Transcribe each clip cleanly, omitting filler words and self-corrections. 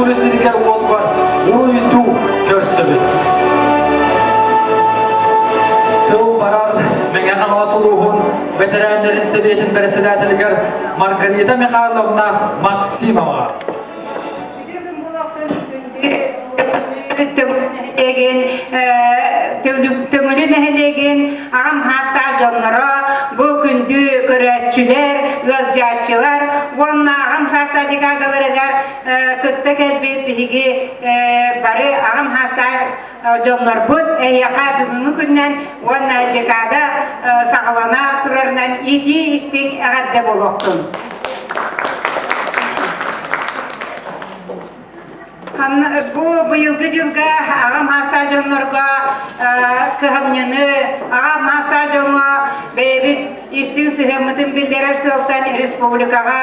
Төҥүлү сиригэр-уотугар уруйдуу көрсөбүт. Тыл барар Мэҥэ Хаҥалас улууһун бэтэрээннэрин сэбиэтин бэрэссэдээтэлигэр Маргарита Михайловна Максимова. Төҥүлү нэһилиэгин аҕам хаастаах дьонноро, бу күндү көрөөччүлэр, ыалдьааччылар уонна аҕам саастаах декадаларыгар кытта кэлбит биһиги бары аҕам саастаах дьоннорбут эһиэхэ бүгүҥҥү күннэн уонна декада саҕалана турарынан итии истиҥ эҕэрдэ буолуохтун. Бу быйылгы дьылга аҕам саастаах дьоннорго кыһамньыны, аҕам саастаах дьоҥҥо бэйэбит истиҥ сыһыаммытын биллэрэр сыалтан республикаҕа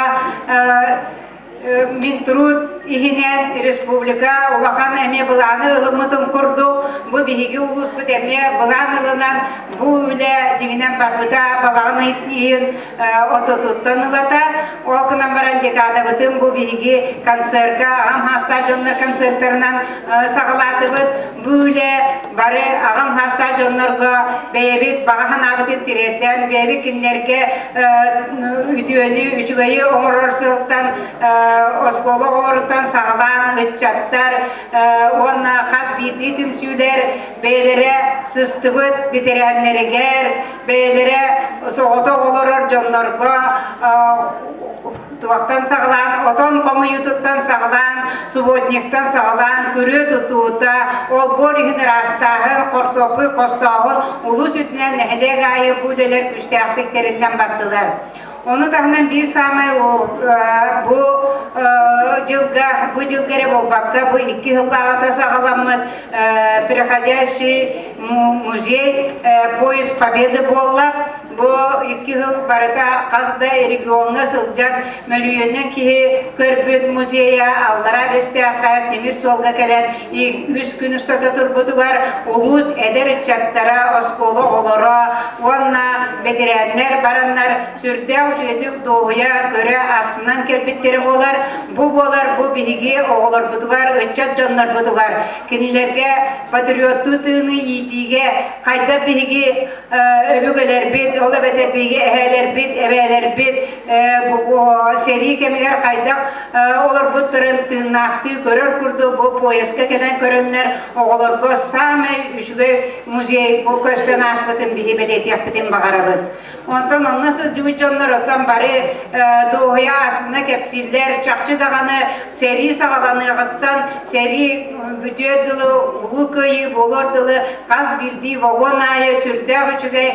Минтруд иһинэн республика улахан эмиэ былааны ылыммытын курдук, бу биһиги улууспут эмиэ былаан ылынан бу үлэ дьиҥинэн барбыта балаҕан ыйын ортотуттан ылата. Ол гынан баран декадабытын бу биһиги концерка аҕам саастаах дьоннор концерттарынан саҕалаатыбыт. Бу үлэ бары аҕам саастаах дьоннорго бэйэбит баҕа санаабытын тириэрдэн, бэйэбит кинилэргэ үтүөнү, үчүгэйи оҥорор сыалтан оскуола оҕолоруттан саҕалаан ыччаттар уонна хас биирдии түмсүүлэр бэйэлэрэ сыстыбыт бэтэрээннэригэр, бэйэлэрэ соҕотох олорор дьоннорго туохтан саҕалаан, отон хомуйуутуттан саҕалаан, субботниктан саҕалаан, күрүө тутуута, олбуор иһин ыраастааһын, хортуоппуй хостооһун улуус үрдүнэн нэһилиэк аайы бу үлэлэр күүстээхтик тэриллэн бардылар. Ону таһынан биир саамай бу дьылга, бу дьылга эрэ буолбакка, бу икки сыллааҕыта саҕаламмыт приходящий музей поезд Победы буолла. Бу икки сыл барыта хас да региоҥҥа сылдьан мөлүйүөнүнэн киһи көрбүт музейа Аллараа Бэстээххэ тимир суолга кэлэн үс күн устата турбутугар улуус эдэр ыччаттара, оскуола оҕолоро уонна бэтэрээннэр бараннар сүрдээх үчүгэйдик дуоһуйа көрө астынан кэлбиттэрэ буолар. Бу буолар бу биһиги оҕолорбутугар, ыччат дьоннорбутугар кинилэргэ патриоттуу тыыны иитиигэ хайдах биһиги өбүгэлэрбит, ол эбэтэр биһиги эһээлэрбит, эбээлэрбит сэрии кэмигэр хайдах олорбуттарын тыыннаахтыы көрөр курдук бу поездка кэлэн көрөннөр оҕолорго саамай үчүгэй музей бу көстөн ааспытын биһи бэлиэтиэхпитин баҕарабыт. Онтон онно сылдьыбыт дьоннор оттон бары дуоһуйа астына кэпсииллэр, чахчы даҕаны сэрии саҕаланыаҕыттан сэрии бүтүөр дылы Улуу Кыайыы буолуор дылы хас биирдии вагон аайы сүрдээх үчүгэй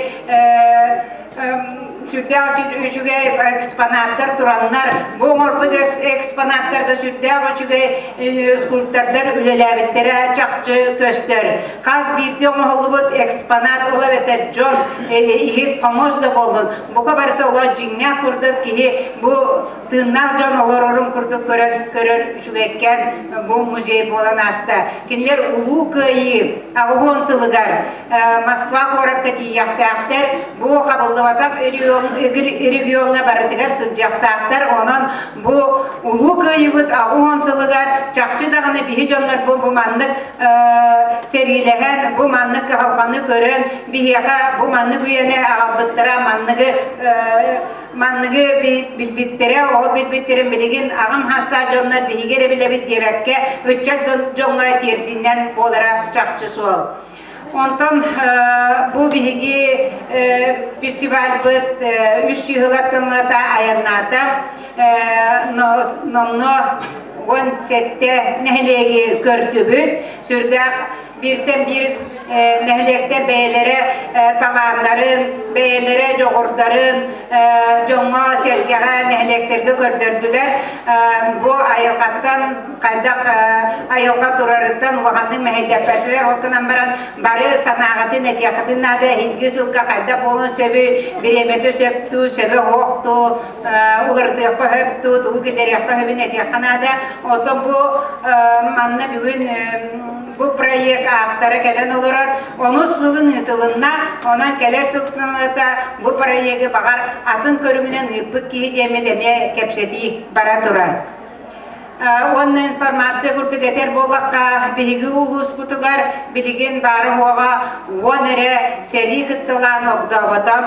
сүрдээх үчүгэй экспонаттар тураннар, бу оҥорбут экспонаттарга сүрдээх үчүгэй скульптордар үлэлээбиттэрэ чахчы көстөр. Хас биирдии оҥоһуллубут экспонат ол эбэтэр дьон иһит хомус да буоллун, бука барыта олох дьиҥнээх курдук киһи бу тыыннаах дьон олорорун курдук көрөн көрөр үчүгэйкээн бу музей буолан ааста. Кинилэр Улуу Кыайыы 80 сылыгар Москва куоракка тиийиэхтээхтэр. Бу хабыллыбатах региоҥҥа барытыгар сылдьыахтаахтар. Онон бу Улуу Кыайыыбыт 80 сылыгар чахчы даҕаны биһи дьоннор бу, бу маннык сэриилэһэн, бу маннык кыһалҕаны көрөн, биһиэхэ бу маннык үйэни аҕалбыттара, манныгы манныгы билбиттэрэ, ол билбиттэрин билигин аҕам саастаах дьоннор биһиги эрэ билэбит диэбэккэ, ыччат дьоҥҥо тиэрдинэн буолара чахчы суол. Онтон бу биһиги фестивальбыт үс чыыһылартан ылата айаннаата. Номно 17 нэһилиэги көрдүбүт. Сүрдээх бииртэн биир нэһилиэктэр бэйэлэрэ талааннарын, бэйэлэрэ дьоҕурдарын дьоҥҥо-сэргэҕэ, нэһилиэктэргэ көрдөрдүлэр. Бу айылҕаттан хайдах айылҕа турарыттан улаханнык мэһэйдэппэтилэр. Ол гынан баран бары санааҕытын этиэххитин наада, эһиилги сылга хайдах буолуон сөбүй, бириэмэтэ сөп дуу, сөбө суох дуу, уларытыахха сөп дуу, тугу киллэриэххэ сөбүн этиэххэ наада. Оттон бу манна бүгүн бу проект ааптара кэлэн олорор. Онус сылын ыытылынна, онон кэлэр сылтан бу проегы баҕар атын көрүҥүнэн ыыппыт киһи диэммит эмиэ кэпсэтии бара турар. Уонна информация курдук этэр буоллахха, биһиги улууспутугар билигин баара-суоҕа 10 эрэ сэрии кыттылаан огдооботом.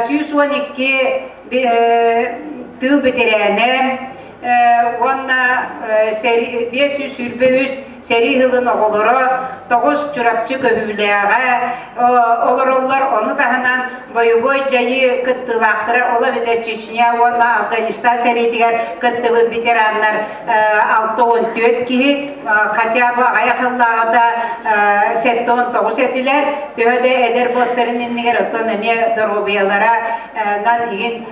112 тыыл бэтэрээнэ уонна 523 сэрии сылын оҕолоро, 9 Чурапчы көһүүлээҕэ олороллор. Ону таһынан бойобуой дьайыы кыттыылаахтара, ол эбэтэр Чечня уонна Афганистан сэриитигэр кыттыбыт ветераннар 64 киһи, хотя бы аҕыйах сыллааҕыта 79 этилэр. Төһө да эдэр буоттарын иннигэр оттон эмиэ доруобуйалара нан игин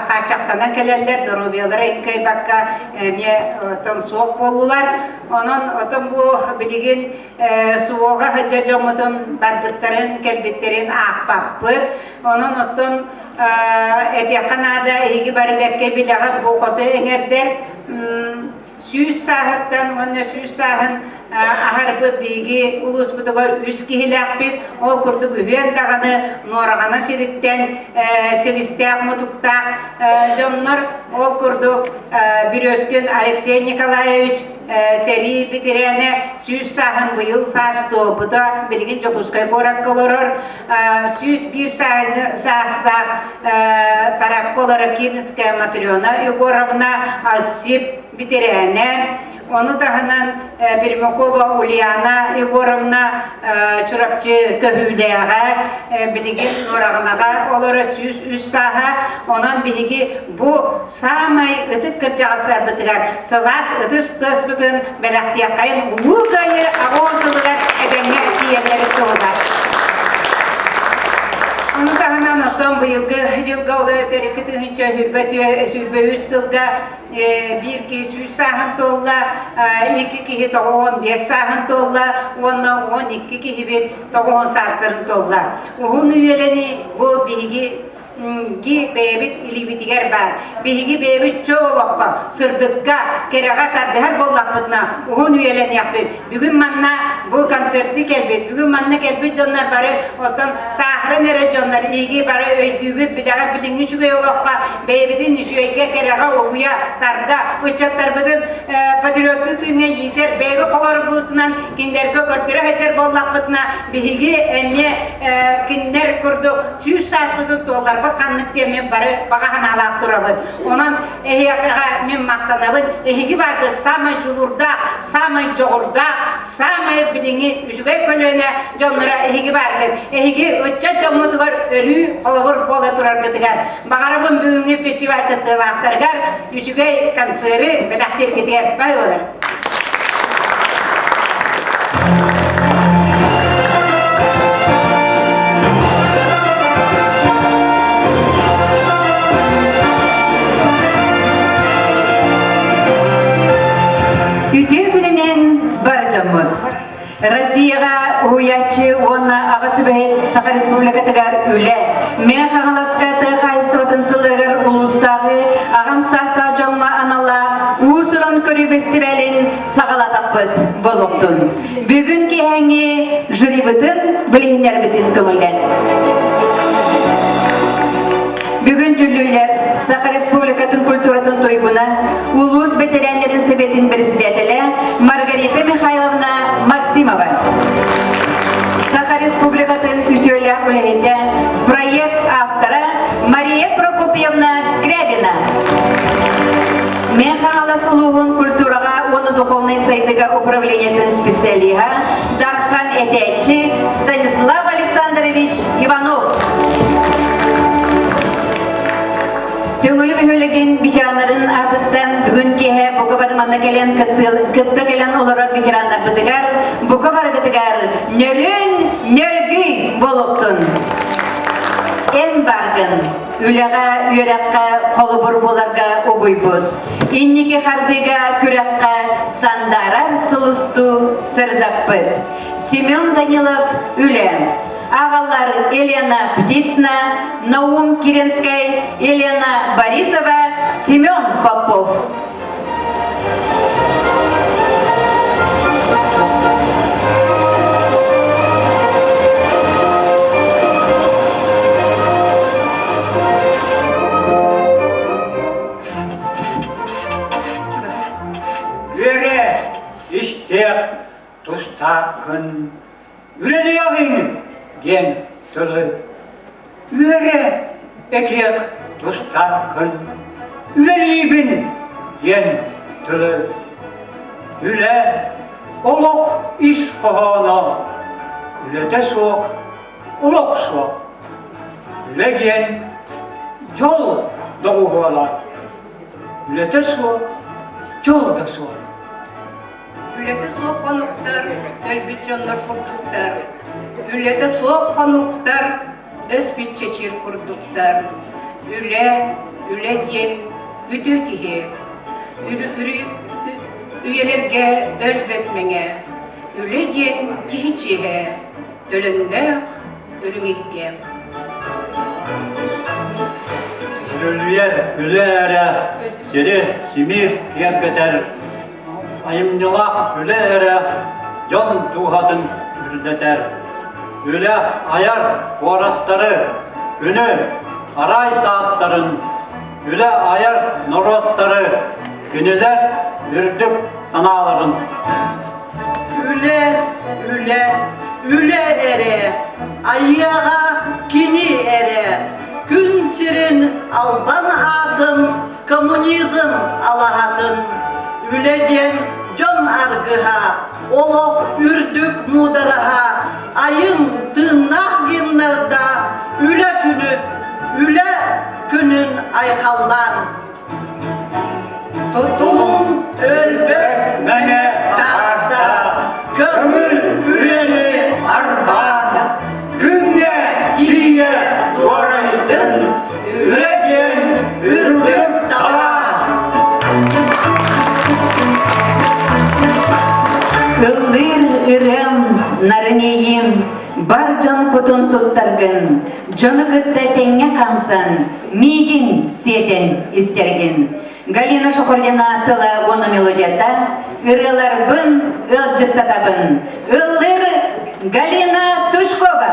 хааччахтанан кэлэллэр, доруобуйалара кыайбакка эмиэ оттон суох буоллулар. Онон отон бу билигин суоҕа сылдьар дьоммутун барбыттарын, кэлбиттэрин аахпаппыт. Онон оттон этиэххэ наада, эһиги бары бэркэ билэҕит бу хоту эҥэрдэр 100 сааһыттан уонна 100 сааһын аһарбыт биһиги улууспутугар үс киһилээхпит. Ол курдук үһүөн даҕаны Нуораҕана сириттэн силистээх мутуктаах дьоннор. Ол курдук Березкин Алексей Николаевич сэрии бэтэрээнэ 100 сааһын быйыл саас туолбута, билигин Дьокуускай куоракка олорор, 101 саастаах Тарапка олорор Кировская Матрена Егоровна, Алсип бэтэрээнэ, ону таһынан Пермякова Ульяна Егоровна Чурапчы көһүүлээҕэ, билигин Нуораҕанаҕа олоро 103 сааһа, онон биһиги бу саамай ытык кырдьаҕастарбытыгар сылаас ытыс тыаспытын бэлэхтиэххэйин Улуу Кыайыы 80 сылыгар этэҥҥэ тиийэллэрин туһугар. Ону таһынан оттон быйылгы дьылга ол эбэтэр 2023 сылга биир киһи 100 сааһын туолла, икки киһи 95 сааһын туолла уонна 12 киһибит 90 саастарын туолла. Уһун үйэлэни бу биһиги ги бэйэбит илиибитигэр баар. Биһиги бэйэбит чөл олоххо, сырдыкка, кэрэҕэ тардыһар буоллахпытына, уһун үйэлэниэхпит. Бүгүн манна бу концерты кэлбит, бүгүн манна кэлбит дьоннор бары оттон сааһыран эрэ дьоннор ииги бары өйдүүгүт, билэҕит билиҥҥи үчүгэй олоххо бэйэбитин үчүгэйгэ, кэрэҕэ угуйа, тарда, ыччаттарбытын патриоттыы тыыҥҥа иитэр, бэйэбит холоробутунан кинилэргэ көрдөрө сылдьар буоллахпытына, биһиги эмиэ кинилэр курдук 100 сааспытын туолларбыт ханнык диэн мин бары баҕа санаалаах турабын. Онон эһиэхэҕэ мин махтанабын. Эһиги бааргыт саамай дьулуурдаах, саамай дьоҕурдаах, саамай билиҥҥи үчүгэй көлүөнэ дьонноро эһиги бааргыт. Эһиги ыччат дьоммутугар өрүү холобур буола тураргытыгар. Баҕарабын бүгүҥҥү фестиваль кыттыылаахтарыгар үчүгэй концеры бэлэхтииргитигэр бай болар. Үтүө күнүнэн бар дьоммут! Россияҕа уһуйааччы уонна аҕа сүбэһит Саха Республикатыгар үлэ, Мэҥэ Хаҥаласка тыа хаһаайыстыбатын сылларыгар улуустааҕы аҕам саастаах дьоҥҥо аналлаах уус-уран көрүү бэстибээлин саҕалаатахпыт буолуохтун. Бүгүн киэһээҥҥи жюрибытын билиһиннэрбитин көҥүллэн. Бүгүн дьүллүллэр Саха Республикатын культуратын туйгуна, улуус бэтэрээннэрин сэбиэтин председателэ Маргарита Михайловна Максимова. Саха Республикатын үтүөлээх үлэһитэ, проект автора Мария Прокопьевна Скрябина. Мен Хаҥалас улууһун культураҕа уонна духовнай сайдыыга управлениетын специалиһа Дархан этээччи Станислав Александрович Иванов. Төҥүлү бөһүөлэгин ветераннарын аатыттан бүгүн киэһэ бука бары манна кэлэн кытта кэлэн олорор ветераннарбытыгар бука барыгытыгар нөрүн нөргүй буолуохтун. Эн баргын үлэҕэ, үөрэххэ холобур буоларга угуйбут. Инники хардыыга күрэххэ сандаарар сулустуу сырдаппыт. Семен Данилов үлэ. Аҕалар Елена Птицына, Наум Киренскэй, Елена Борисова, Семен Попов. Этиэх тустааххын үлэлиэҕиҥ диэн тылы үөрэ этиэх тустааххын үлэлиибин диэн тылы үлэ олох ис хоһооно үлэтэ суох олох суох үлэ диэн дьол доҕуһуола үлэтэ суох дьол да суох Үлэтэ суох хонуктар, өлбүт дьоннор курдуктар. Үлэтэ суох хонуктар, өспүт чэчир курдуктар. Үлэ, үлэ диэн үтүө киһи. Үйэлэргэ өлбөт мэҥэ. Үлэ диэн киһи чиэһэ, төлөннөөх үрүҥ илгэ. Үлэлиэр үлэ эрэ сири симиир киэргэтэр Айымньылаах үлэ эрэ дьон дууһатын үрдэтэр. Үлэ айар куораттары, күнү, арай сааттарын, үлэ айар норуоттары, кинилэр үрдүк санааларын. Үлэ, үлэ, үлэ эрэ, айыаҕа кини эрэ, күн сирин албан аатын коммунизм алаһатын, үлэ диэн дьон аргыһа, олох үрдүк муудараһа, айын тыыннаах гимнарда үлэ күнү, үлэ күнүн айхаллаан. Тутум өлбөт мэҥэ тааста, көҥүл үлэни арбаан, күҥҥэ тиийэ дуорайдын, үлэ диэн үрдүк талаан. Ыллыыр ырыам, нарын иэйиим, бар дьон кутун туттаргын, дьону кытта тэҥҥэ хамсан, миигин сиэтэн истэргин. Галина Шохордина тыла уонна мелодията ырыаларбын ыалдьыттатабын. Ыллыр Галина Стручкова.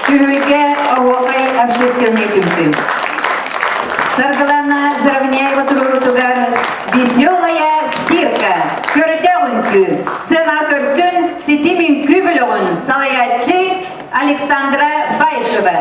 Түһүлгэ оһуохай общественный түмсүү. Саргылана Заровняева туруорутугар «Веселая стирка» көрдөөх үҥкүү, сцена көрсүн ситим үҥкүү бөлөҕүн салайааччы Александра Баишева.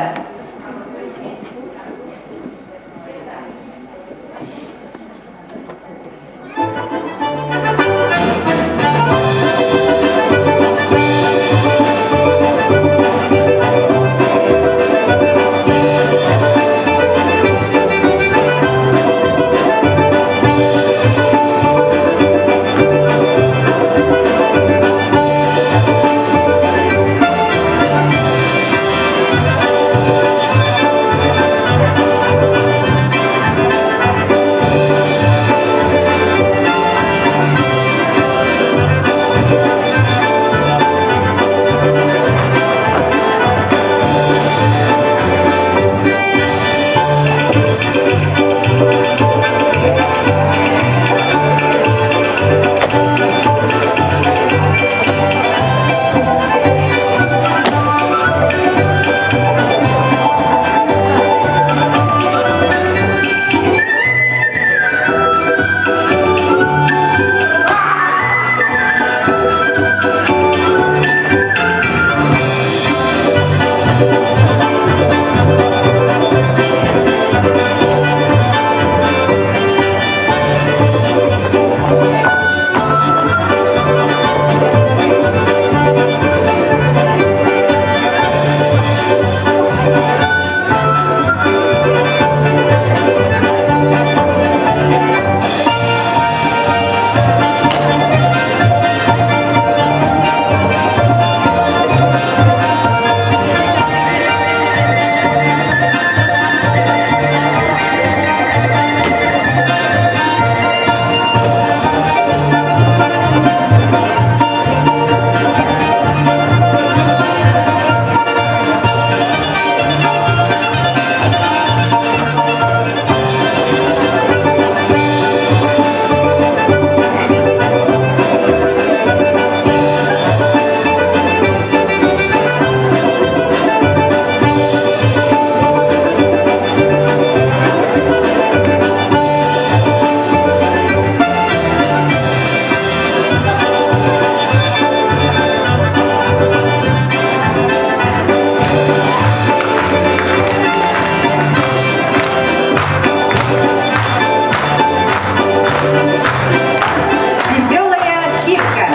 Веселая стирка.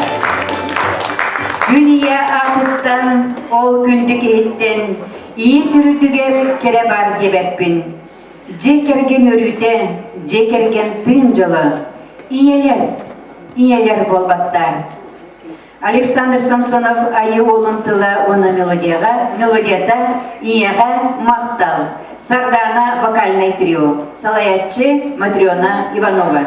Күн ийэ аатыттан, ол күндү киһиттэн ийэ сүрүтүгэр кэрэ бар диэбэппин. Дьиэ кэргэн өрүүтэ, дьиэ кэргэн тыын дьоло. Ийэлэр, ийэлэр буолбаттар. Александр Самсонов Айыы уолун тыла уонна мелодияҕа, мелодията Ийэҕэ махтал, Сардаана вокальнай трио, салайааччы Матрена Иванова.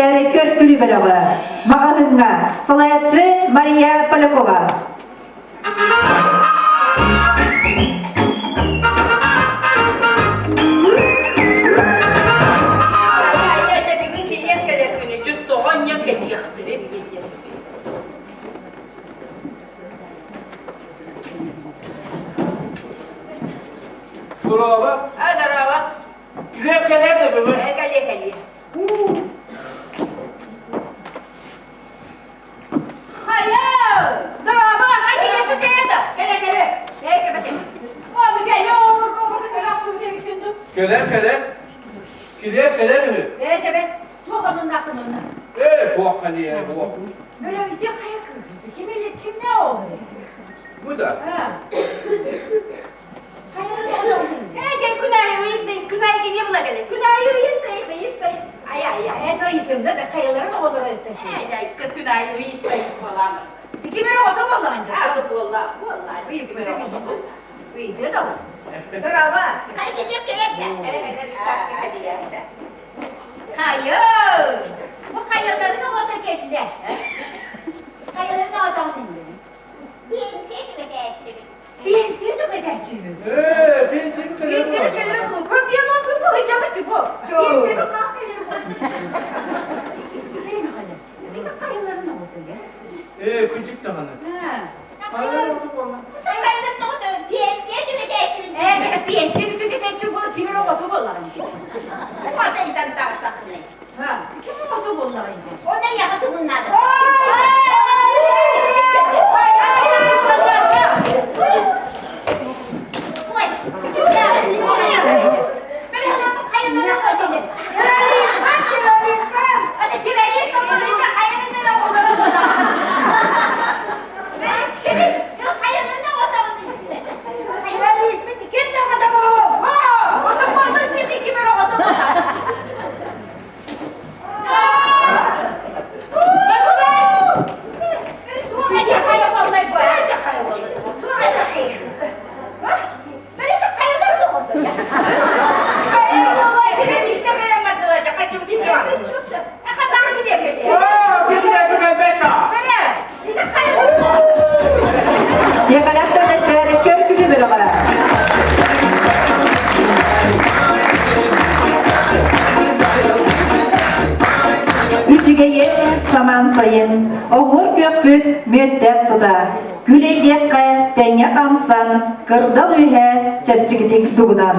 төрөттөр көркүлүү бөлөҕө. Маҕаһыыҥҥа салайааччы Мария Полякова. Бүгүн килиэп кэлэр күнү тоҕо анньа кэлиэхтэрэ биэдиэн. Дороба. А, дороба. Килиэп кэлэр да бүгүн. Кэлиэ кэлиэ. Хайа! Дороба, хай килиэп кэлэ да. Кэлэ кэлэ. Ээ кэбэтэ. О, бу кэлэ оҕурга оҕурга кэлэ охсун диэбиккин дуу. Кэлэр кэлэр. Килиэп кэлэр үһү. Ээ кэбэ. Туох онуннааххын онно? Ээ, буохха диэ, буох. Бөрө ити хайа кыыһы? Ким эле кимне оҕолор? Бу да. Биэнсийэ түгэтээччибит. Пенсия түгэтээччибит. Ээ, пенсия кэлэр. Пенсия кэлэрэ булу. Көрбүйэн бу быһыйдьабыт типо. Пенсия хаах кэлэрэ булу. Ити хайаларын оҕото я. Ээ, кыдьык даҕаны. Хайалар оҕото буолла? Хайаларын оҕото пенсия түгэтээччибит. Ээ, это пенсия түгэтээччи буол кимир оҕото буоллаҕын. Оҕото итан таҕыстаххыный. Ха, ким оҕото буоллаҕын. Оны яҕа тугуннаады. Ой, Оо, килиэп кэлбэт да. Тиэхэлээх төрөттөр көркүлүү бөлөҕө. Үчүгэйэ самаан сайын, оһуор күөхпүт мүөттээх сыта, күлэйдиэххэ тэҥҥэ хамсан, кырдал үөһэ чэпчэкитик дугунан.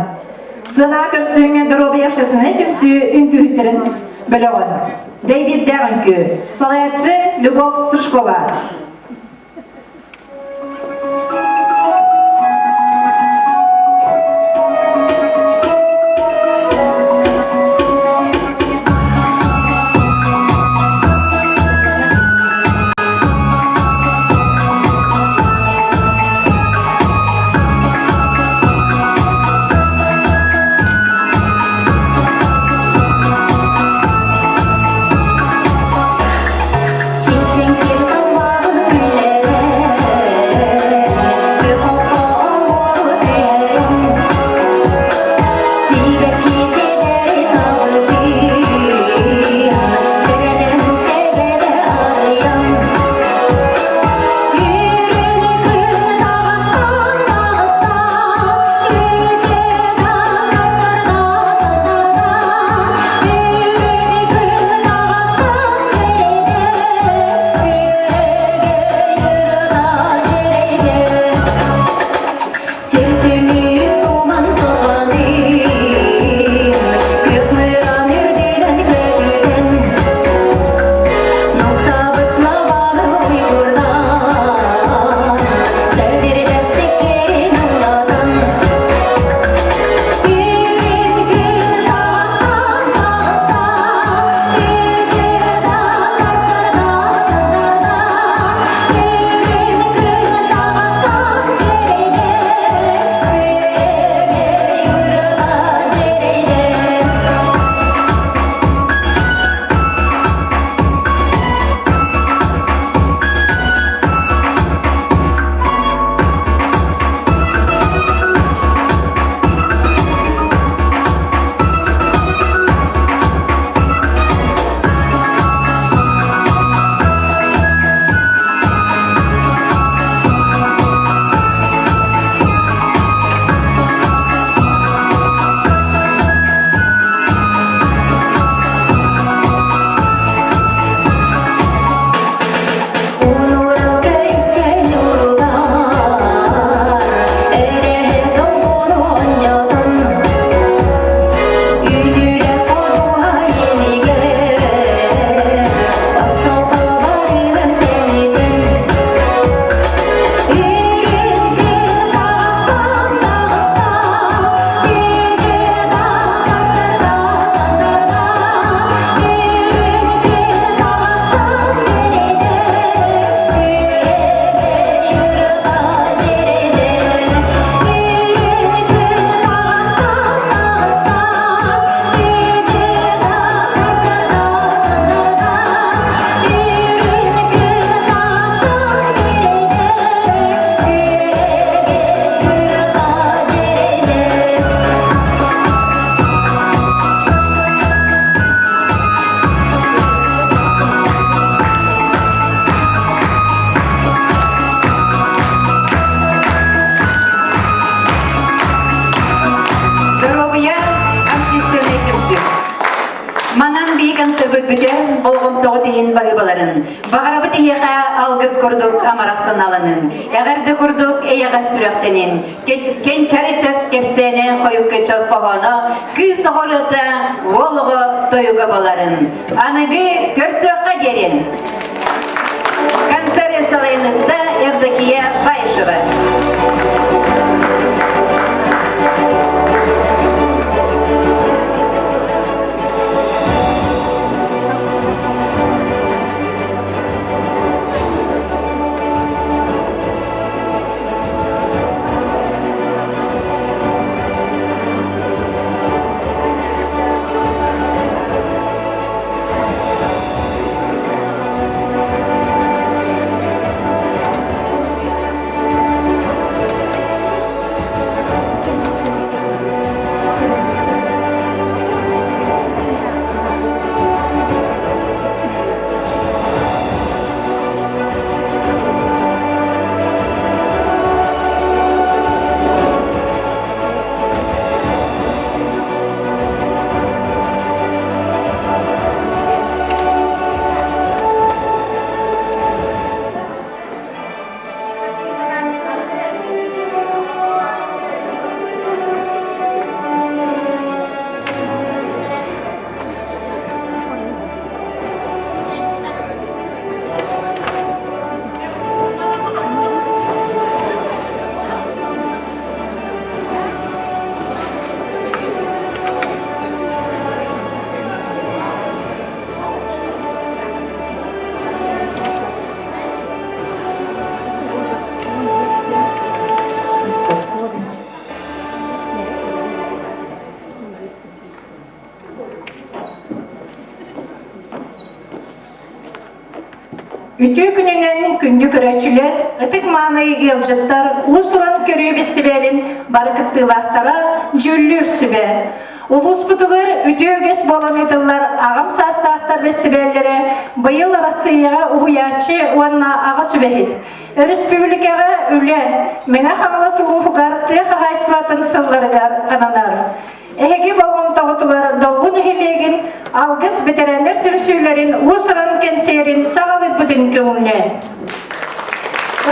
Сыана көрсүҥ доруобуйа общественнай түмсүү үҥкүүһүттэрин бөлөҕүн. Дэйбиирдээх үҥкүү. Салайааччы Любовь Стручкова. Сирден кел Көрүүгүтэ болҕомтоҕут иһин баһыыбаларын, баҕарабыт эһиэхэ алгыс курдук амарах санааланын, эҕэрдэ курдук эйэҕэс сүрэхтэнин, кэнчэри ыччат кэпсээнэ хойукка ыччат хоһооно, кыыс оҕо ырыата, уол оҕо тойуга буоларын. Аныгы көрсүөххэ диэрин. Концерт салайынытта Евдокия Баишева. Үтүө күнүнэн күндү көрөөччүлэр, ытык-мааны ыалдьыттар, уус-уран көрүү бэстибээлин бары кыттыылаахтара дьүүллүүр сүбэ. Улууспутугар үтүө үгэс буолан ыытыллар аҕам саастаахтар бэстибээллэрэ быйыл Арассыыйаҕа уһуйааччы уонна аҕа сүбэһит, өрөспүүбүлүкэҕэ үлэ, Мэҥэ Хаҥалас улууһугар тыа хаһаайыстыбатын сылларыгар ананар. Эһиги болҕомтоҕутугар Долгу нэһилиэгин Алгыс бэтэрээннэр түмсүүлэрин уус-уран кэнсиэрин саҕалыырбытын көҥүллээн.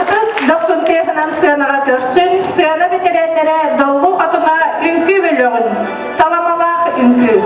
Ытыс дохсун тыаһынан сыанаҕа көрсүн, сыана бэтэрээннэрэ Доллу Хотуна үҥкүү бөлөҕүн, саламалаах үҥкүү.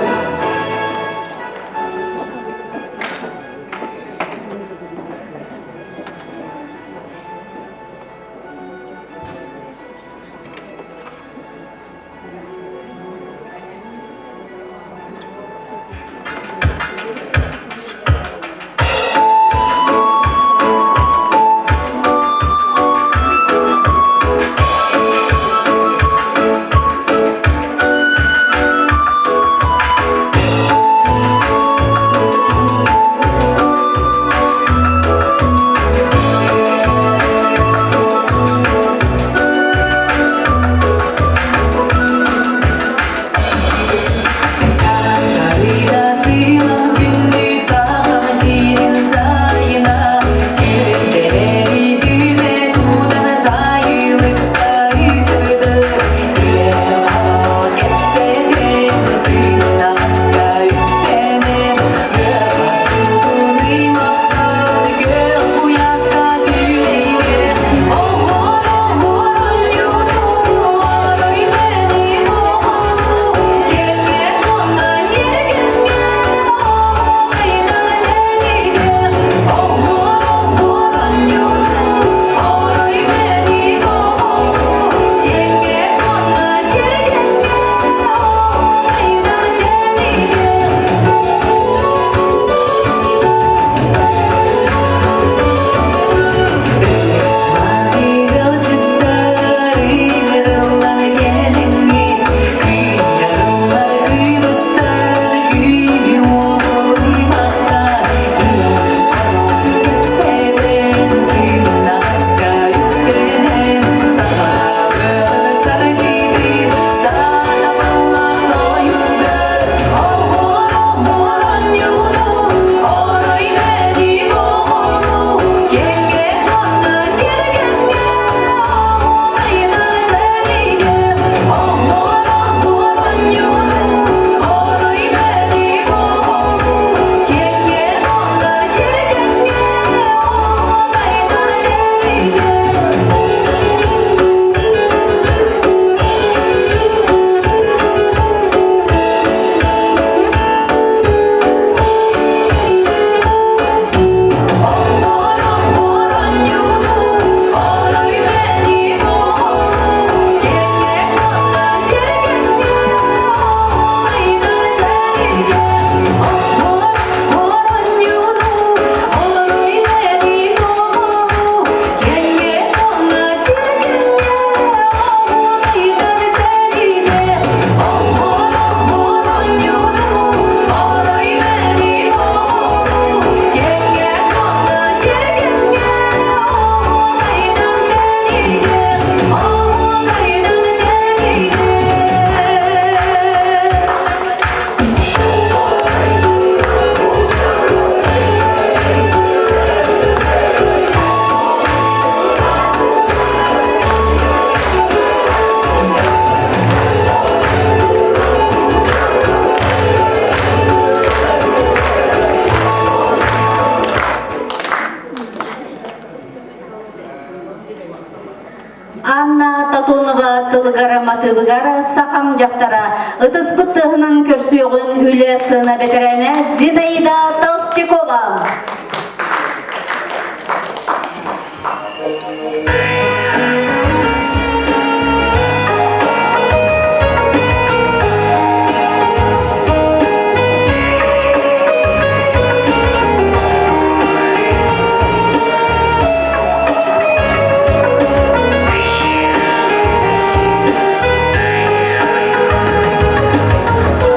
тылыгар матыыбыгар сахам дьахтара ытыспыт тыаһынан көрсүөҕүн үлэ сыана бэтэрээнэ Зинаида Толстякова.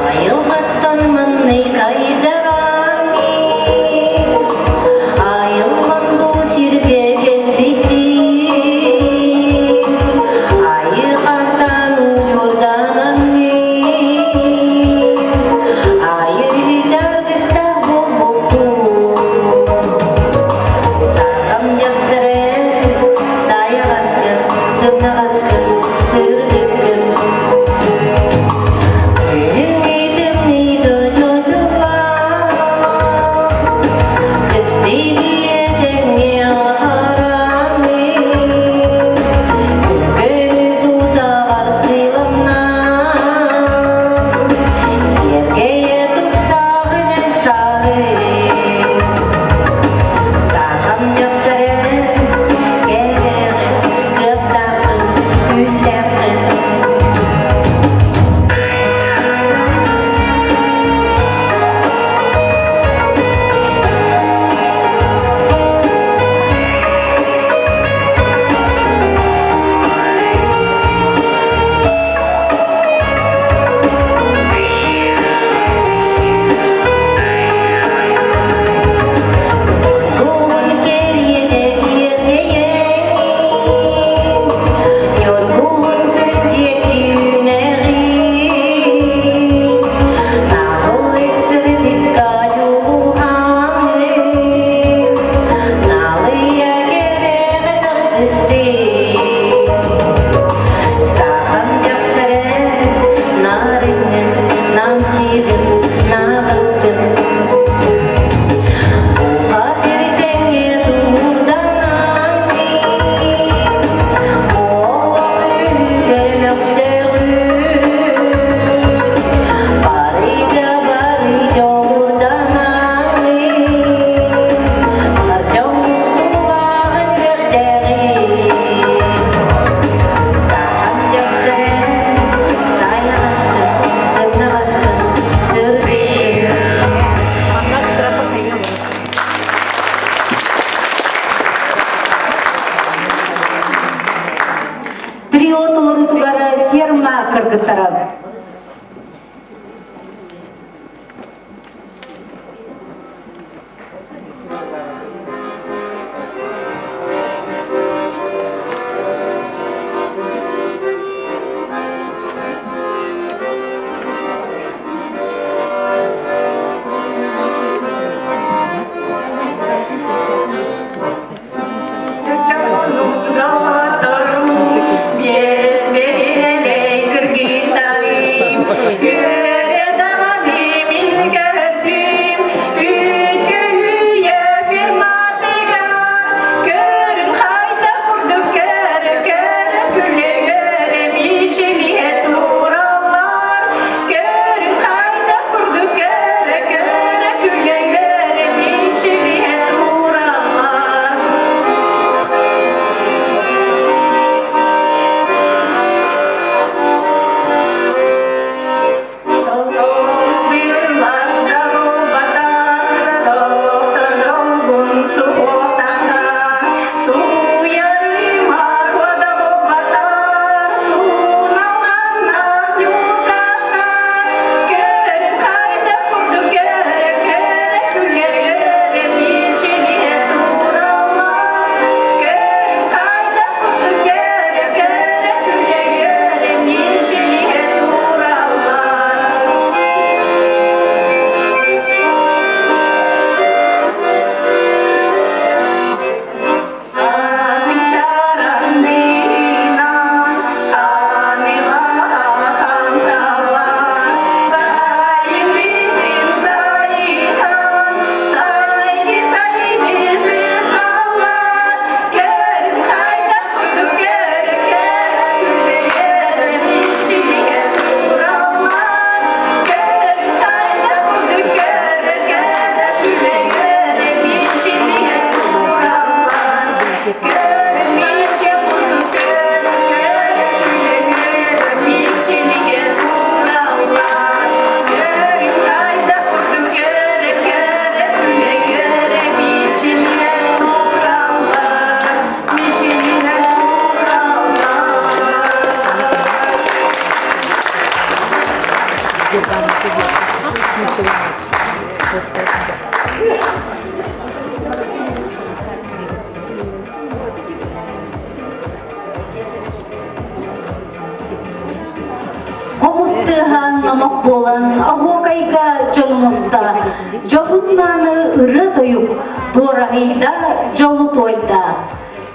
Айылҕаттан манный кайдараҥый, Айылҕан бу сиргэ кэлбитий, Айылҕаттан удьуордананный, Айыытаргыстаах буолбуккун. Сахам дьахтара сайаҕаскын, сымнаҕаскын, сырдыккын. Күүстээххин. Оргуун кэриэтэ киэргэйэҥ, Ньургуһун күн диэки үүнэҕин, Наҕыл сырдыкка дьулуһаҥын, Налыйа кэрэҕэ тардыстын. Сахам дьахтара нарыҥын, намчыгын, наҕылгын, Уха тиртэҥҥэ туурданаҥын, Трио толоруутугар ферма кыргыттара. номох буолан оһуокайга дьону муста, дьоһун-мааны ырыа-тойук дуораһыйда, дьолу туойда.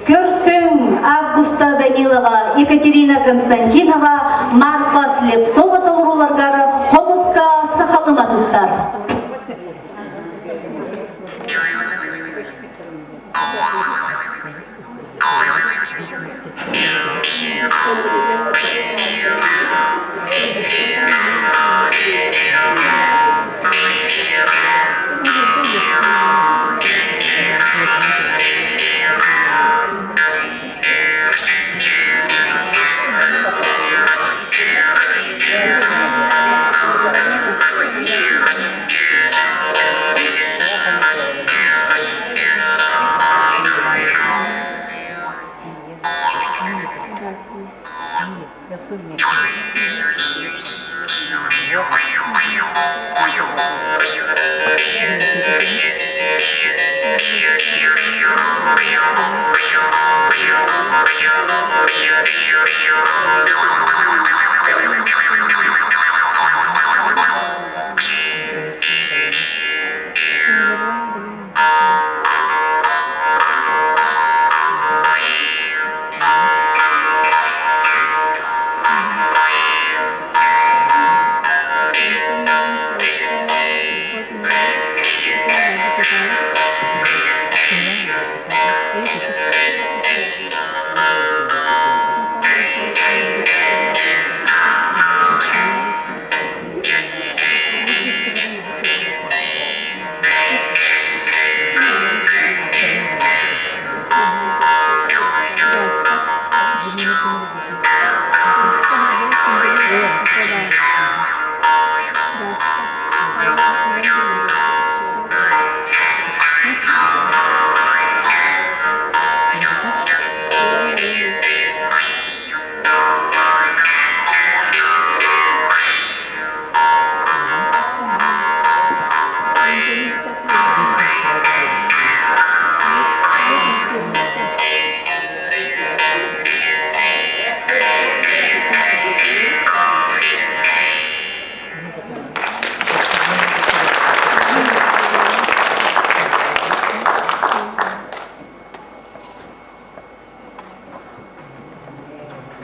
Көрсүҥ Августа Данилова, Екатерина Константинова, Марфа Слепцова толорууларгар хомуска сахалыматыттар.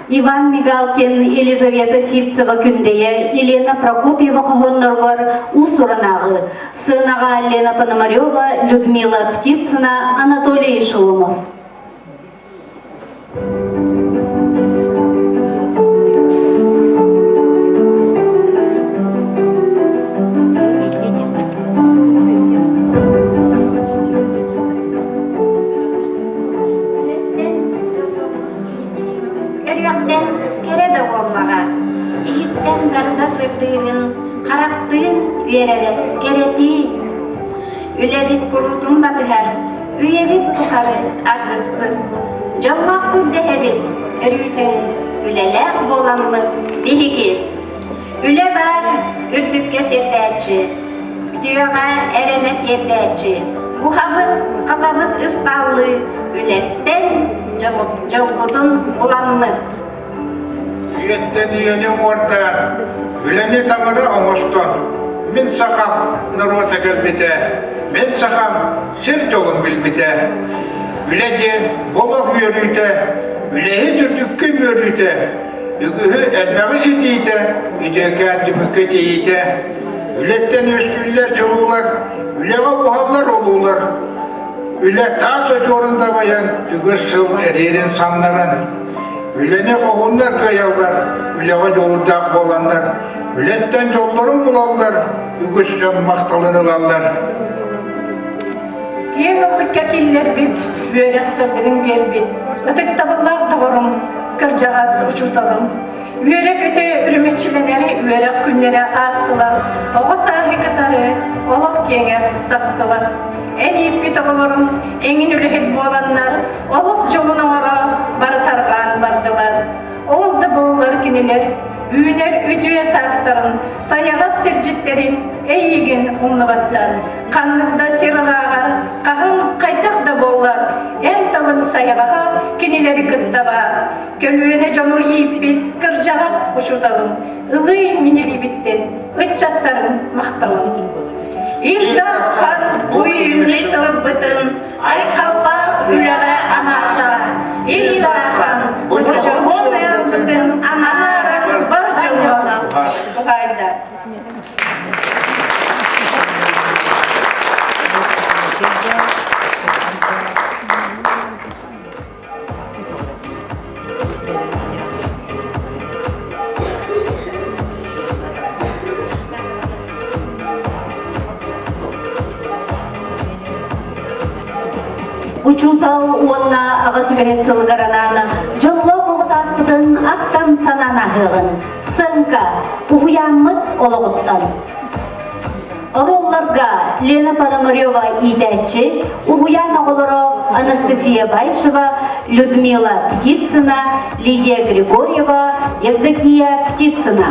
Иван Мигалкин, Елизавета Сивцева Күндэйэ, Елена Прокопьева хоһоонноругар уус-уран Сыанаҕа Лена Пономарева, Людмила Птицына, Анатолий Шеломов. Көрүөхтэн кэрэ да буоллаҕа, иһиттэн барыта сырдыырын, харахтыын үөрэрэ кэрэтии. Үлэбит куруутун батыһар, үйэбит тухары аргыспыт. Дьоллоохпут дэһэбит, өрүүтүн үлэлээх буоламмыт биһиги. Үлэ баар үрдүккэ сирдээччи, үтүөҕэ эрэнэ тиэрдээччи, буһабыт, хатабыт ыстааллыы үлэттэн дьолбутун буламмыт. Үйэттэн үйэни уҥуордаан, үлэни таҥара оҥостон, мин сахам норуота кэлбитэ, мин сахам сир дьолун билбитэ. Үлэ диэн олох үөрүүтэ, үлэһит үрдүккэ үөрүүтэ, Үгүһү элбэҕи ситиитэ, үтүөкээн түмүккэ тиийиитэ, үлэттэн үөскүүллэр дьулуулар, үлэҕэ буһаллар олуулар, үлэ таас очуорун дабайан, үгүс сыл эриирин самнаран, үлэни хоһууннар кыайаллар, үлэҕэ дьулуурдаах буоланнар, үлэттэн дьоллорун булаллар, үгүс дьон махталын ылаллар. Киэҥ ыллыкка киллэрбит, үөрэх сырдыгын биэрбит, ытыктабыллаах доҕорум, кырдьаҕас учууталым. Үөрэ-көтө үрүмэччилэнэр үөрэх күннэрэ аастылар, оҕо сааһы кытары олох киэҥэр састылар. Эн ииппит оҕолорум эҥин үлэһит буоланнар, олох дьолун оҥоро бары тарҕаан бардылар. Ол да буоллар кинилэр үүнэр үтүө саастарын, сайаҕас сирдьиттэрин эйиигин умнубаттар. Ханнык да сир ырааҕар, хаһан хайдах да буоллар, эн тылыҥ сайа. сайаҕаһа кинилэри кытта баар. Көлүөнэ дьону ииппит кырдьаҕас учууталым ылый мин илиибиттэн ыччаттарын махталын. Ил Дархан бу үүнүү сылбытын айхаллаах үлэҕэ анаата. Ил Дархан бу дьоһун сылбытын анааран бар дьоҥҥо туһаайда. Учуутал уонна аҕа сүбэһит сылыгар анаан дьоллоох оҕо сааспытын ахтан санаан аһыаҕын Сыаҥка уһуйааммыт олоҕуттан. Оруолларга Лена Пономарева иитээччи, уһуйаан оҕолоро Анастасия Байшева, Людмила Птицына, Лидия Григорьева, Евдокия Птицына.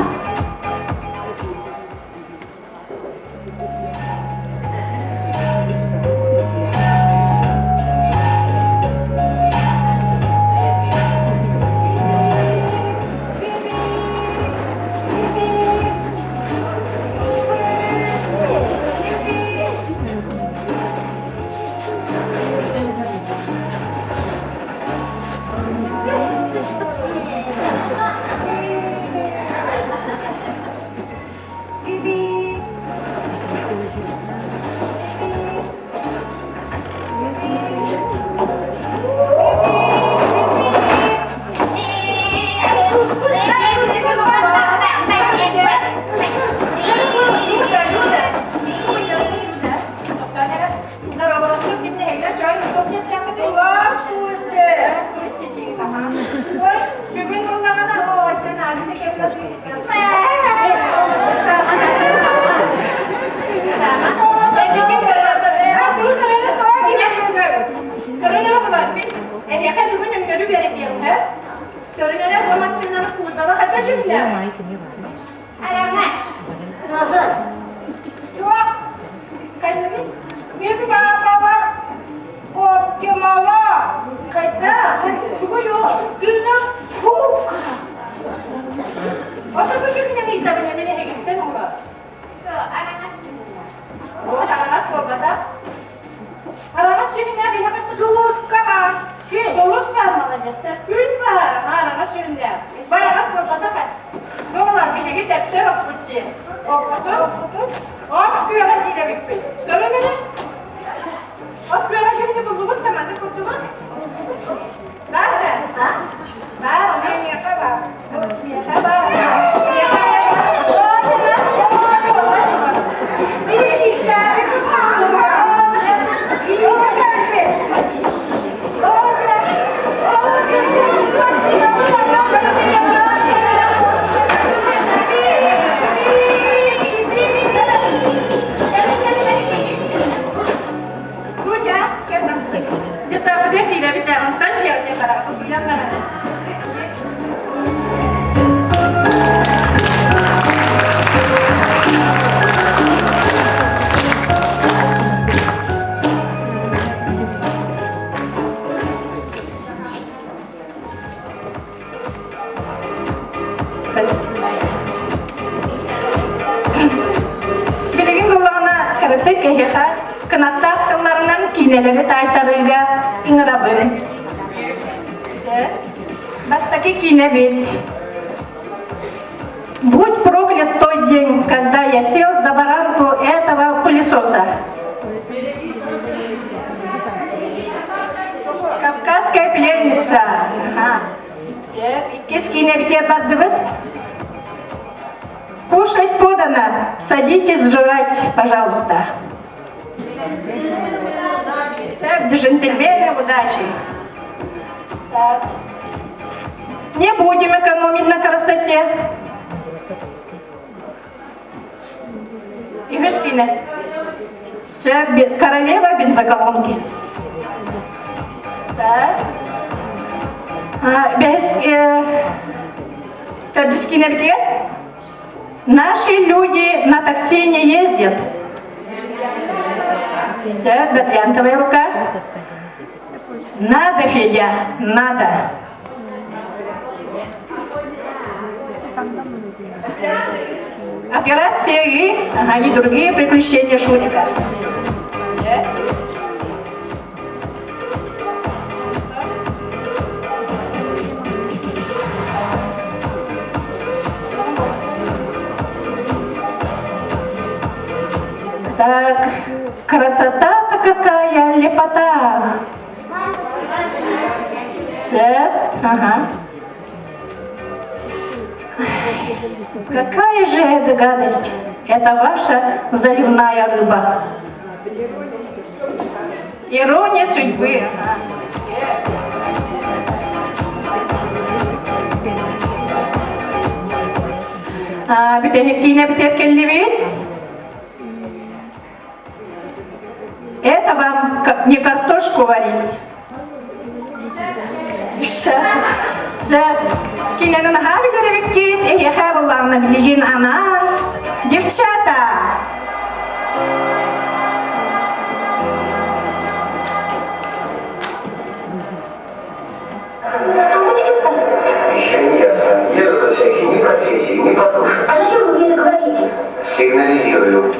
Бүгүн буллаҕына Эһиэхэ бүгүн өҥнөрү үөрэтиэххэ. Көрүнэрэ бу массыынаны кузова хата дьүннэ. Араҥас. Суох. Кайныгын? Мин Оптимала. Хайда? Тугу юу? Күннэ хук. Ото бу күннэ ыйтабын эмине хегиттен ула. Араҥас Араҥас буолбата. Араҥас сүрүннээх биһиэхэ сулуска баар. Сулус баар маладьыастар. Күн баар. Араҥас сүрүннээх. Бараҥас буолбата Буолар биһиги тэпсэр оппут диэн. Оппутун. От күөҕэ диир эбиппит. Көрөн эрэ. От күөҕэ дьүһүнү буллубут да маннык курдугу. Баар да? Баар, миэхэ баар. Миэхэ баар. Миэхэ Десапыда киирэбит ээ, онтон дьиэҕитэ бараҕыт, билэн бараҕыт. Билигин буллаҕына кырытык киһиэхэ кынаттаах тылларынан киинэлэри таайтарыыга ыҥырабын. Бастакы киинэбит «Будь проклят тот день, когда я сел за баранку этого пылесоса». Кавказская пленница. Ага. Иккис киинэбитигэр бардыбыт. Кушать подано. Садитесь жрать, пожалуйста. Джентльмены, удачи. Так. Не будем экономить на красоте. Үһүс киинэ. Королева бензоколонки. Так. Бэһис төрдүс киинэбитигэр Наши люди на такси не ездят. Все, бриллиантовая рука. Надо, Федя, надо. Операция и, ага, и другие приключения Шурика. Так, красота-то какая, лепота. Все, ага. Какая же это гадость! Это ваша заливная рыба. Ирония судьбы. Бүтэһиккиинэ битэр кэллибит. Это вам не картошку варить. Сөп. Кинени наһаа билэрибиккит, эһиэхэ буллаҕына билигин анаан. Девчата! Тумбочки спать? Еще не ясно. Едут всякие ни профессии, ни по душе. А зачем вы мне это говорите? Сигнализирую.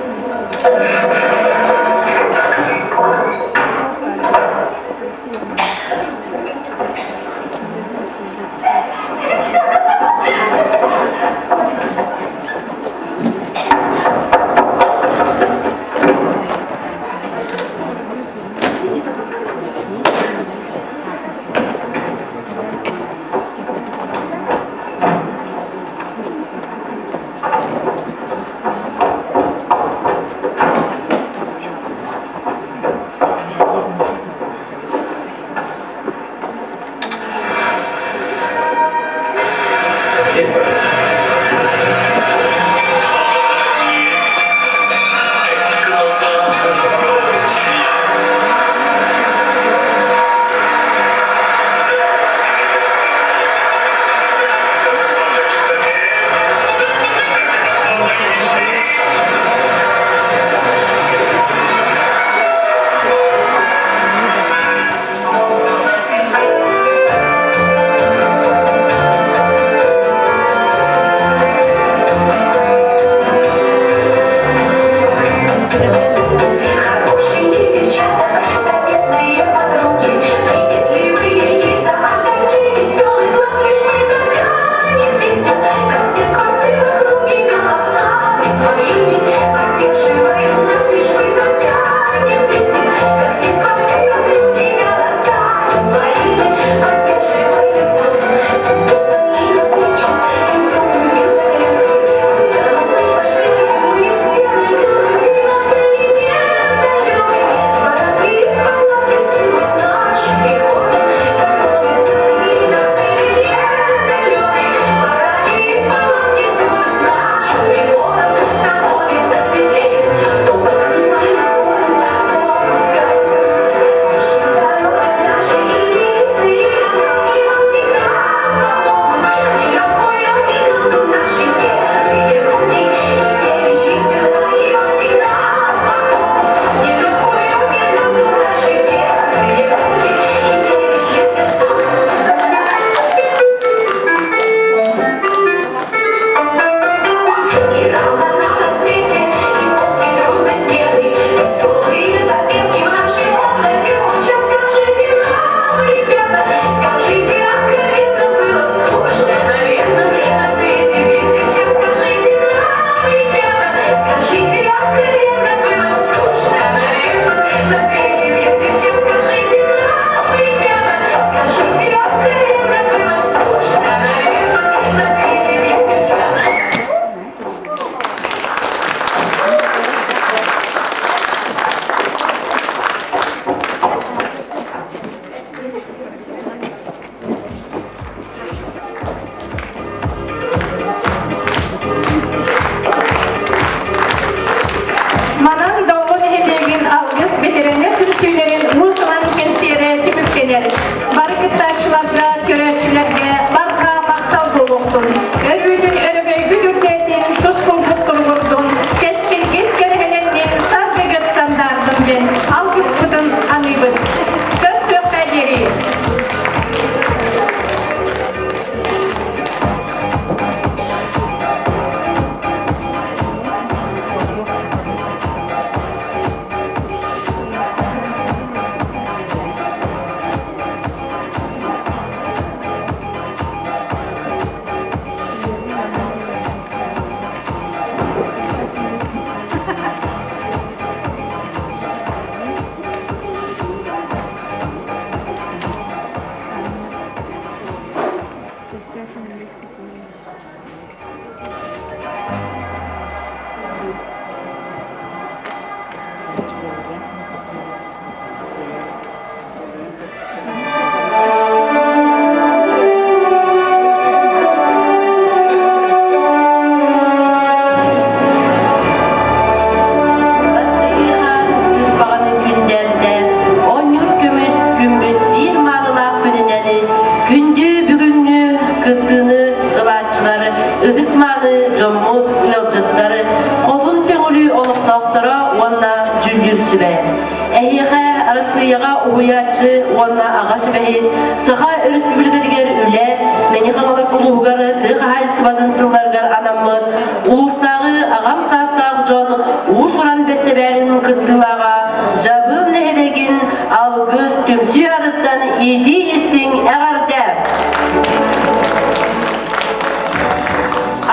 уһуйааччы уонна аҕа сүбэһит Саха Өрөспүүбүлүкэтигэр үлэ Мэҥэ Хаҥалас улууһугар тыа хаһаайыстыбатын сылларыгар анаммыт улуустааҕы аҕам саастаах дьон уус-уран бэстибээлин кыттыылааҕа Дьабыыл нэһилиэгин Алгыс түмсүү аатыттан иитии-истиҥ эҕэрдэ!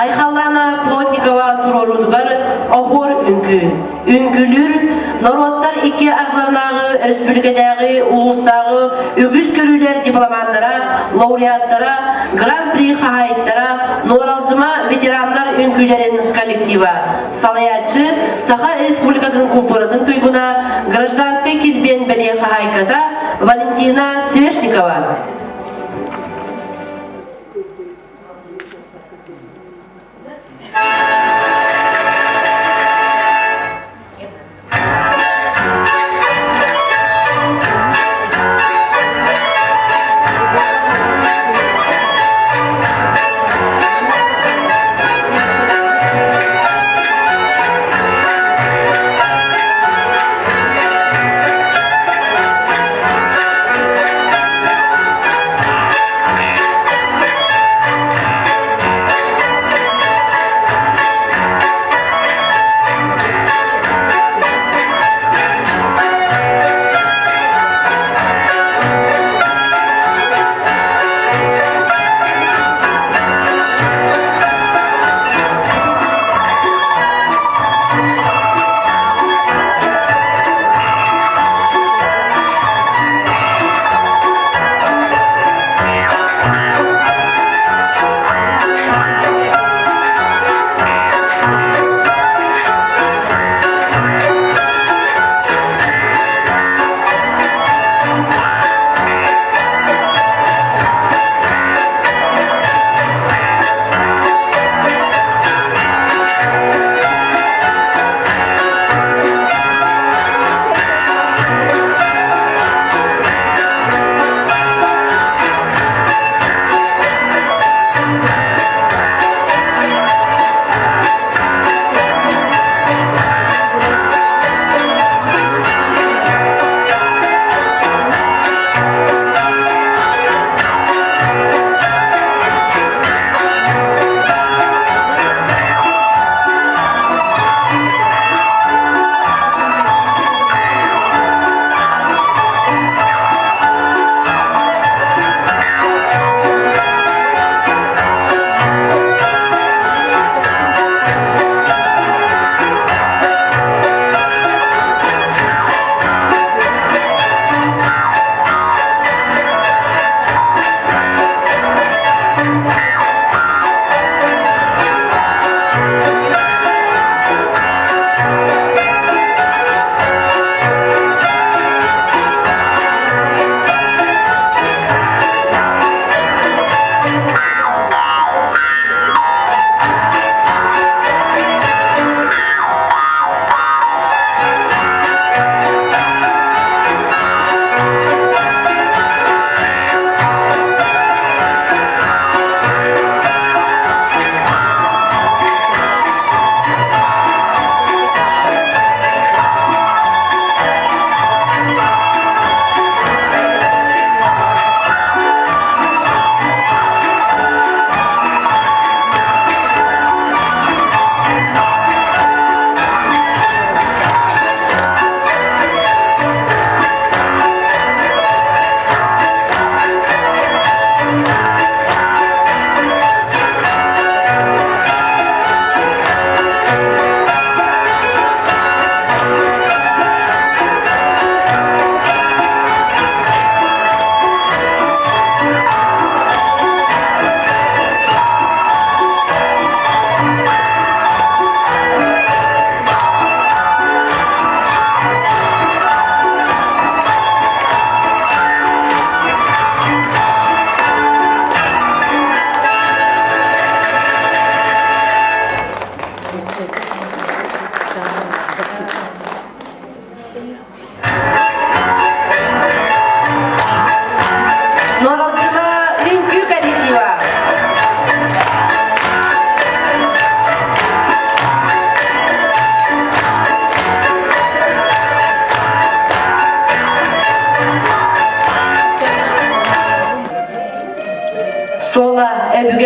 Айхаллаана Плотникова туруоруутугар оһуор үҥкүү. Үҥкүүлүүр норуоттар икки ардыларынааҕы өрөспүүбүлүкэтээҕи улуустааҕы үгүс көрүүлэр дипломаннара, лауреаттара, гран-при хаһаайыттара, Нуоралдьыма ветераннар үҥкүүлэрин коллектива, салайааччы Саха Республикатын култууратын туйгуна, гражданскай килбиэн бэлиэ хаһаайката Валентина Свешникова.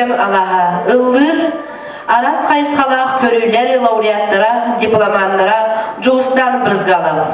Өбүгэм алааһа ыллыыр араас хайысхалаах көрүүлэр лауреаттара, дипломаннара Дьулустан Брызгалов.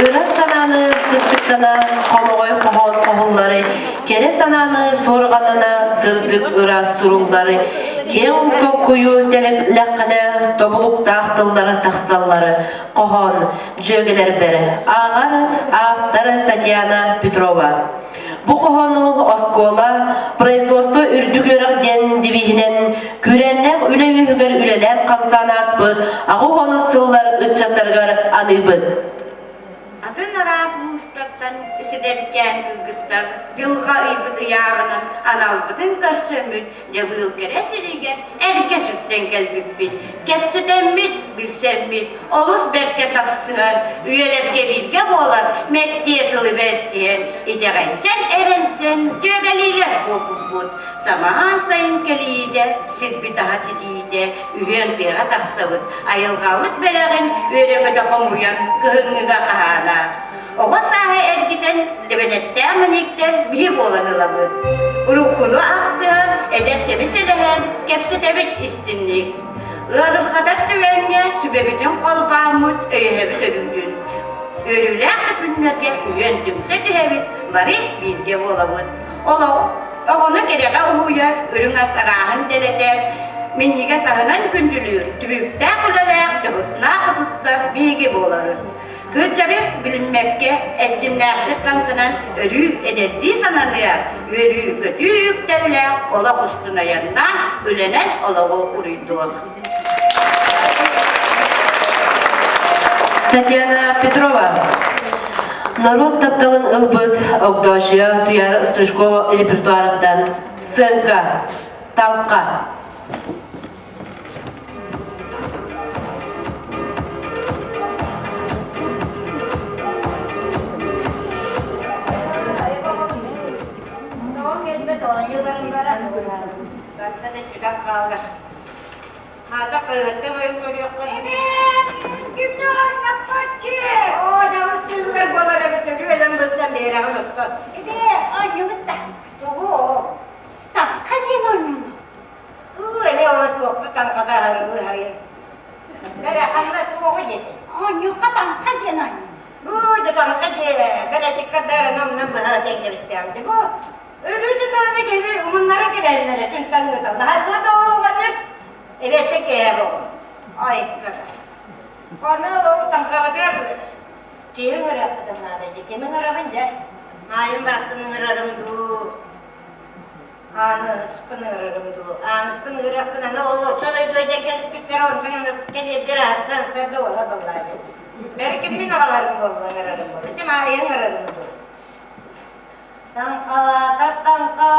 Ыра санааны сыттыктана хомоҕой хоһоон хоһуллары, кэрэ санааны суорҕанана сырдык ыра суруллары, киэҥ толкуйу тэлэллэххинэ тобулуктаах тыллары тахсаллары хоһоон дьүөгэлэрбэр ааҕар автор Татьяна Петрова. Бу хоһоону оскуола производство үрдүк үөрэх диэн девиһинэн күүрээннээх үлэ үөһүгэр үлэлээн хамсаан ааспыт аҕа уонус сыллар ыччаттарыгар аныыбыт. Атын араас улуустартан үсэдэркээн кыргыттар дьылҕа ыйбыт ыйааҕынан аналбытын көрсөммүт Дьабыыл кэрэ сиригэр эргэ сүктэн кэлбиппит, кэпсэтэммит, билсэммит, олус бэркэ тапсыһан, үйэлэргэ бииргэ буолан, мэктиэ тылы бэрсиһэн, итэҕэйсэн, эрэнсэн, дьүөгэлиилэр буолбуппут. Самаан сайын кэлиитэ, сирбит аһа ситиитэ, үһүөн тыаҕа тахсабыт, айылҕабыт бэлэҕин үөрэ-көтө хомуйан кыһыҥҥыга хаһаана. Оҕо сааһы эргитэн тэбэнэттээх мэниктэр биһи буолан ылабыт. Уруккуну ахтыһан, эдэр кэми сэлэһэн, кэпсэтэбит истинник. Ыарырҕатар түгэҥҥэ сүбэбитин холбооммут өйөһөбүт өрүүтүн. Үөрүүлээх да күннэргэ үһүөн түмсэ түһэбит, бары бииргэ буолабыт. Олох оҕону кэрэҕэ уһуйар, үрүҥ ас арааһын дэлэтэр, минньигэс аһынан күндүлүүр, түбүктээх үлэлээх, дьоһуннаах хотуттар биһиги буолабыт. Кырдьары билиммэккэ, эрчимнээхтик хамсанан өрүү эдэрдии сананыа, үөрүү-көтүү үктэллээх олох устун айаннаан, үлэнэн олоҕу уруйдуох. Татьяна Петрова Норуот тапталын ылбыт Огдоочуйа Туяра Стручкова репертуарыттан сценка Таҥха Эмиэ ол туохпут таҥхата аһарыы Бэрэ ханна туоҕу диэтэ? Оонньуохха таҥха диэн оонньуу. Уу дьэ таҥха диэ. Бэрэтиккэ бэрэ номнон быһа тэҥнэбистэҕим дьэ бу. Өлүүтүн даҕаны киһи умуннара кэбэһэллэрэ түн таҥҥыта. Лаһаса да оҕонньор эбиэттэн киэһэ буолуо. Айката. Аны ол таҥхабытыгар киһи ыҥырыахпытын наада дьэ. Кими ыҥырабын дьэ? Маайым барахсан ыҥырарым дуу. Ааныспын ыҥырарым дуу, ааныспын ыҥырыахпын аны ол орто дойду дьэ кэлбиттэр онтон кэлиэрдэр аһатсан астар да уола буоллаа дьэ. Бэрким мин аҕаларым буолла ыҥырарым буолла. Ити маайы ыҥырарым дуу. Таҥхалаатар таҥха,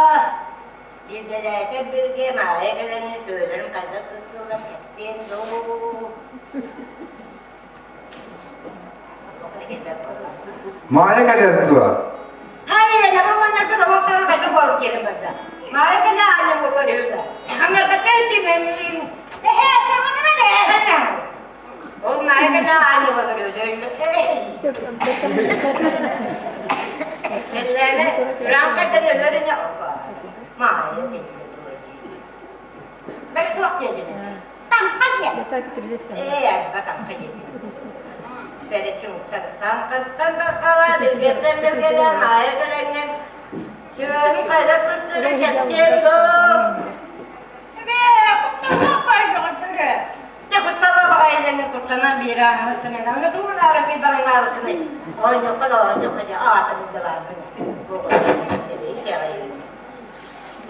билгэлээтэр билгэ маайа кэлэнни төбөлөрүм хайдах кыстыыллар кэпсиэн дуу. Маайа кэлэр дуо? Таҥха диэн. Ээ, таҥха диэн. Бэрит таҥхаттан таҥхала, билгэттэн билгэлэ, маайа кэлэҥҥин, сүөһүм хайда кыстыыры кэпсиэм доо. Эбээ, кутталлаах баайдьаҕардары. Дьэ, кутталлаах баҕайыларга куттанан биир ааһы сымена, аны тугун аара кый бараҥаабыккыный? Оонньуохха да оонньуохха дьэ, аата да баарбын.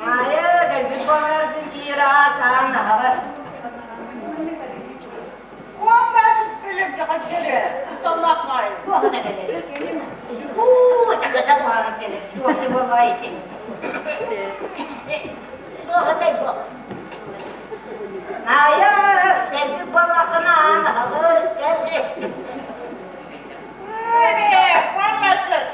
Маайа, кэлбит буоларгын киир аан аһаҕас. Куом басып кэлэр кутталлаах баайы. Туохата кэлэр? Уу, чакыта куһаҕан кэлэр. Туохта буоллаҕа итин. Туохатай бу? Маайа, кэлбит буоллаххына аан аһаҕас, кэлли. Эбээ, куом басып.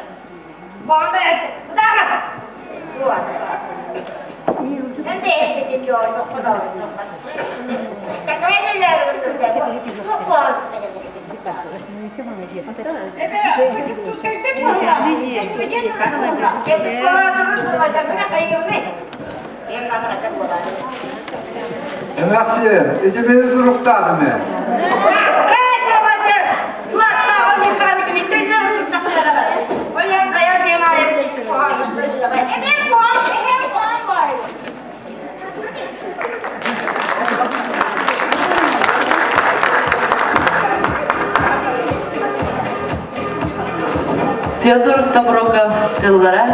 Эбээ, кэлбит буолла. Эмээхсиэн, ити мин суруктаатым ээ. Эбээ, куом, эбээ, куом баайы. Федор Тоброков тыллара.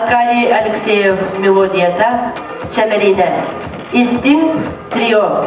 Аркадий Алексеев мелодията Чэмэлиинэ. Истиҥ трио.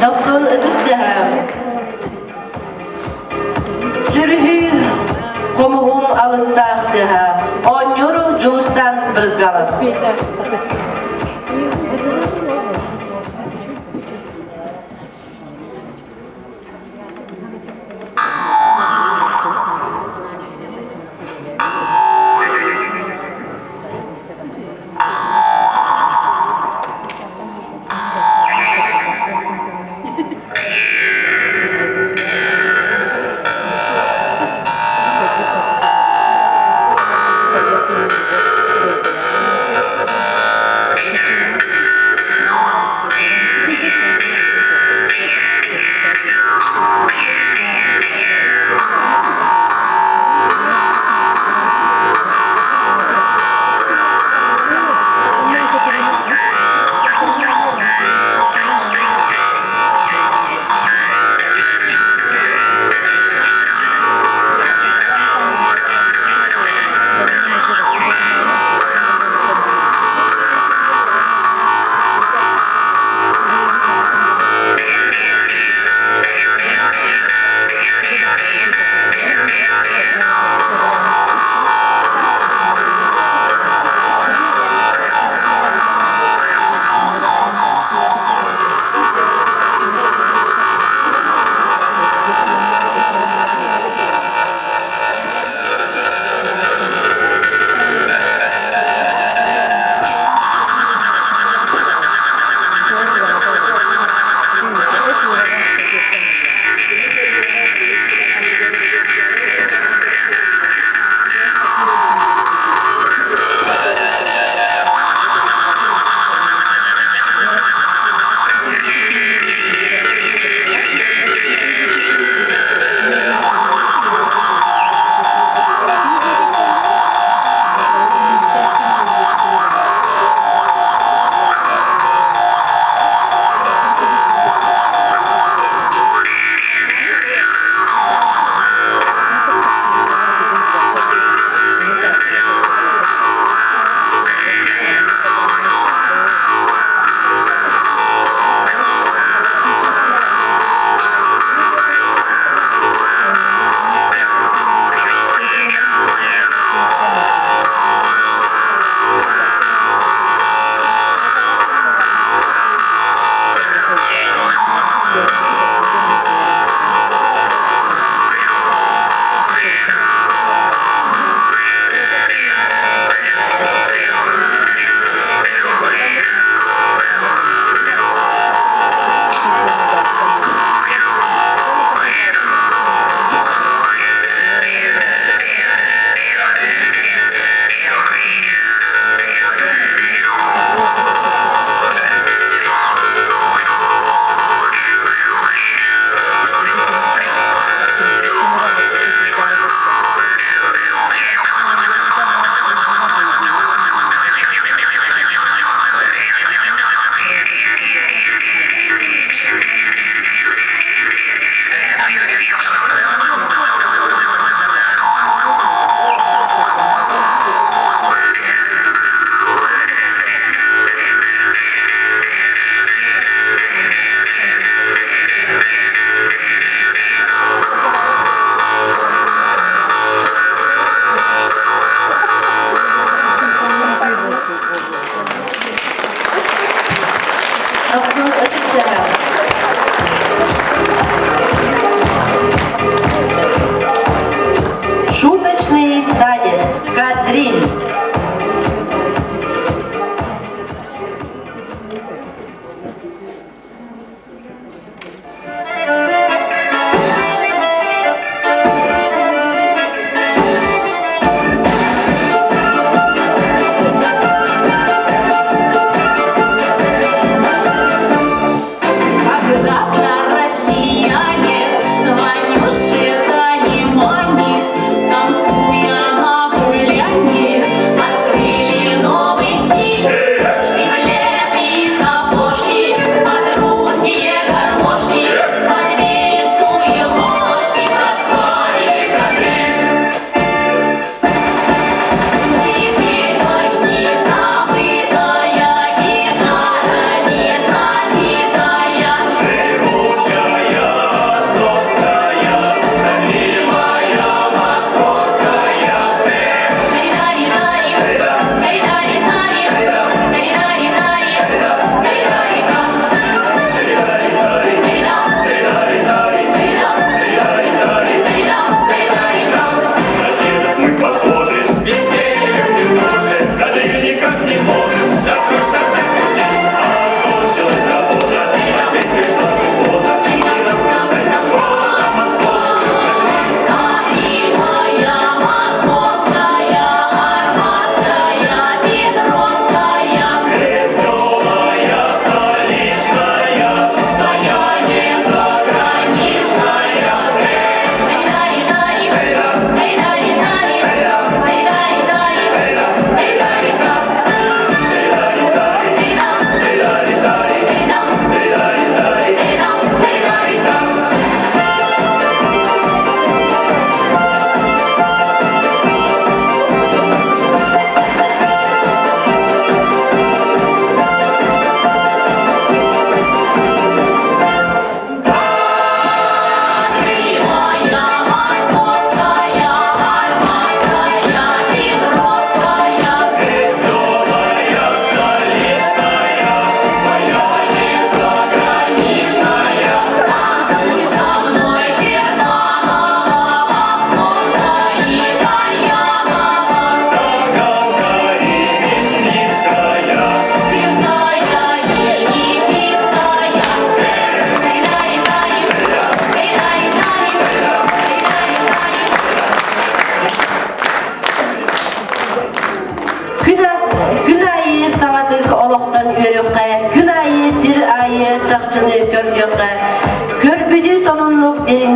Дохсун ытыс тыаһа. Сүрүһүү хомуһун алыптаах тыаһа. Оонньуур Дьулустан Брызгалов.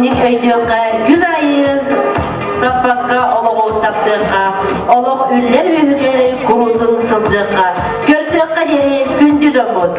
итинник өйдүөххэ, күн аайы саппакка олоҕу таптыахха, олох үллэр үөһүгэр куруутун сылдьыахха, көрсүөххэ диэри күндү дьоммут!